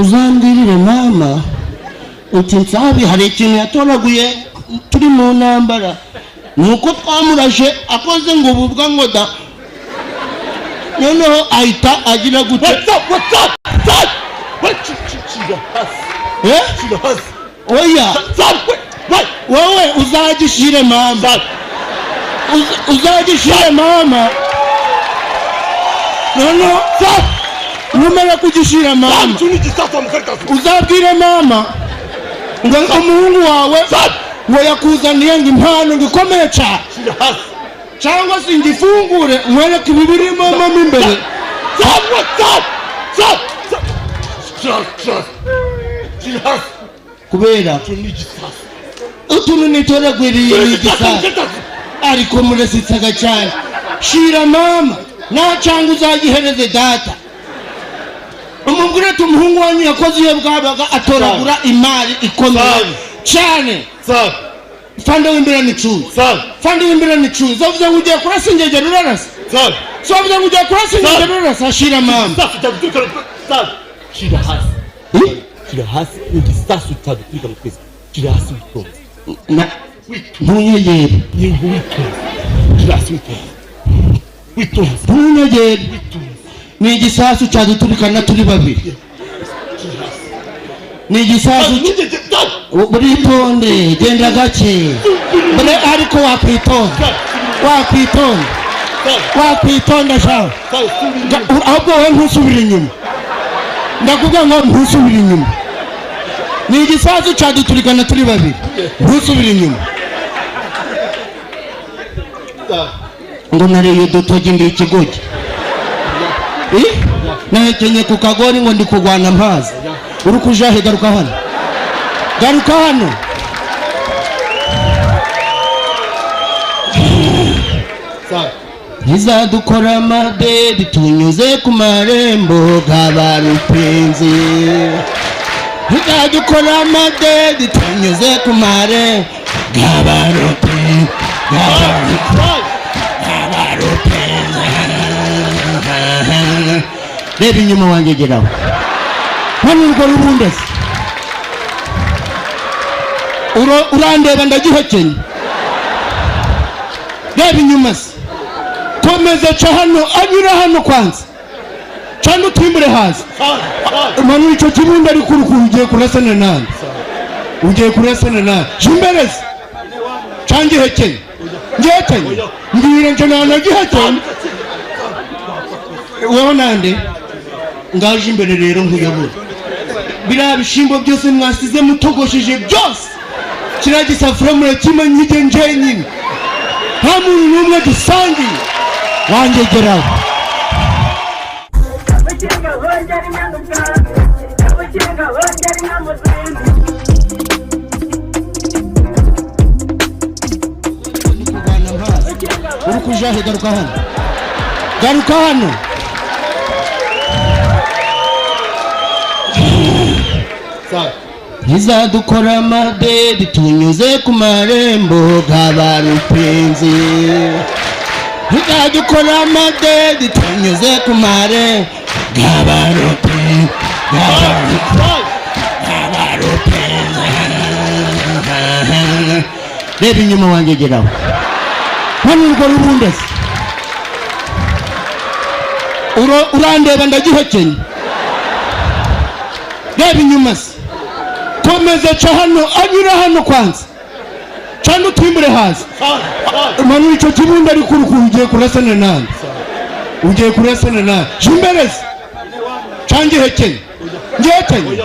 Uzambwirire mama uti Nsabi hari ikintu yatoraguye turi mu ntambara, ni uko twamurashe akoze ngo ububwa ngo da, noneho ahita agira gute? What's up? What's up? Stop! Wait, shira hasi. Eh? Shira hasi. Oya. Stop! Wait, wait. Wowe uzagishire mama. Stop. Uzagishire mama, noneho Stop! numara kugishira mama, Stop! Tuni igisasu wa mukaritasi. Uzabwire mama ngo umuhungu wawe Stop! ngo yakuzaniye ngo impano ngo ikomeye cyane. Shira hasi. Cyangwa se ngifungure nkwereke ibibirimo mo imbere? Stop! What? Stop! Stop! Stop! Shira hasi. Shira hasi. Shira hasi. Kubera Tuni igisasu. Utuntu nitoragwiriye ni Tuni igisasu wa igisasu. mukaritasi. Ariko murasitsaga cyane. Shira mama na cyangwa uzagihereze data, umubwire ati umuhungu wanyu yakoze iyo bwabaga atoragura imari ikomeye Sawa. cyane. Stop! Fande w'imbere ni cuyi. Stop! Fande w'imbere ni cuyi. Zovuze ngo ugiye kurasa ingegera urarasa. Stop! Zovuze ngo ugiye kurasa ingegera urarasa. Shira mama. Igisasu cyaduturika. Stop! Shira hasi. Eh? Shira hasi. Igisasu cyaduturika twese. Shira hasi witonze. Ntunyegere. Yego, witonze. Shira hasi witonze. Witonze. Ntunyegere. Witonze. Ni igisasu cyaduturikana turi babiri, ni igisasu. Nugeze. Stop! Buritonde, genda gake. Mbere ariko wakwitonda, wakwitonda, wakwitonda shawe. Stop! Ahubwo wowe ntusubire inyuma, ndakubwira ngo ntusubire inyuma. Ni igisasu cyaduturikana turi babiri, ntusubire inyuma. Stop! Ngo nariye udutoki ndi ikigoryi. Eh? Nahekenye ku kagori ngo ndi kurwana mpazi. Uri kujahe? Garuka hano, garuka hano. Stop! Ntizadukora amadedi tunyuze ku marembo gabarupenzi. Ntizadukora amadedi tunyuze ku marembo gabarupenzi. Stop! Gabarupenzi. Reba inyuma wanjye, geraho hano urwo rubundese. Urandeba ndagihekenye. Reba inyuma se. Komeza, ca hano, anyura hano kwanza, cana utimbure hasi. Stop! Stop! Manura icyo kibundi. Ariko urukuntu ugiye kurasana nande? Ugiye kurasana nande? Jimbereze ca ngihekenye, ngihekenye. Mbwira nje nanagihekenye. Wowe nande ngaje imbere rero nkuyobora. Biriya bishimbo byose mwasize mutogosheje byose, kiriya gisafuriya murakimanyije njenyine, nta muntu n'umwe dusangiye. Wangegeraho. Abakinga bongera impanuka, abakinga bongera inka mu zindi. Uri kujahe? Garuka hano, garuka hano. Stop! Ntizadukora amadedi tunyuze ku marembo gabarupenzi. Ntizadukora amadedi tunyuze ku marembo gabarupenzi. Stop! Gabarupenzi. Reba inyuma wanjye, geraho hano urwo rubundese. Urandeba ndagihekenye. Reba inyuma se. Komeza, ca hano, anyura hano kwanza, cana utimbure hasi. Stop! Stop! Manura icyo kibundi. Ariko urukuntu ugiye kurasana nande? Ugiye kurasana nande? Jimbereze ca ngihekenye, ngihekenye.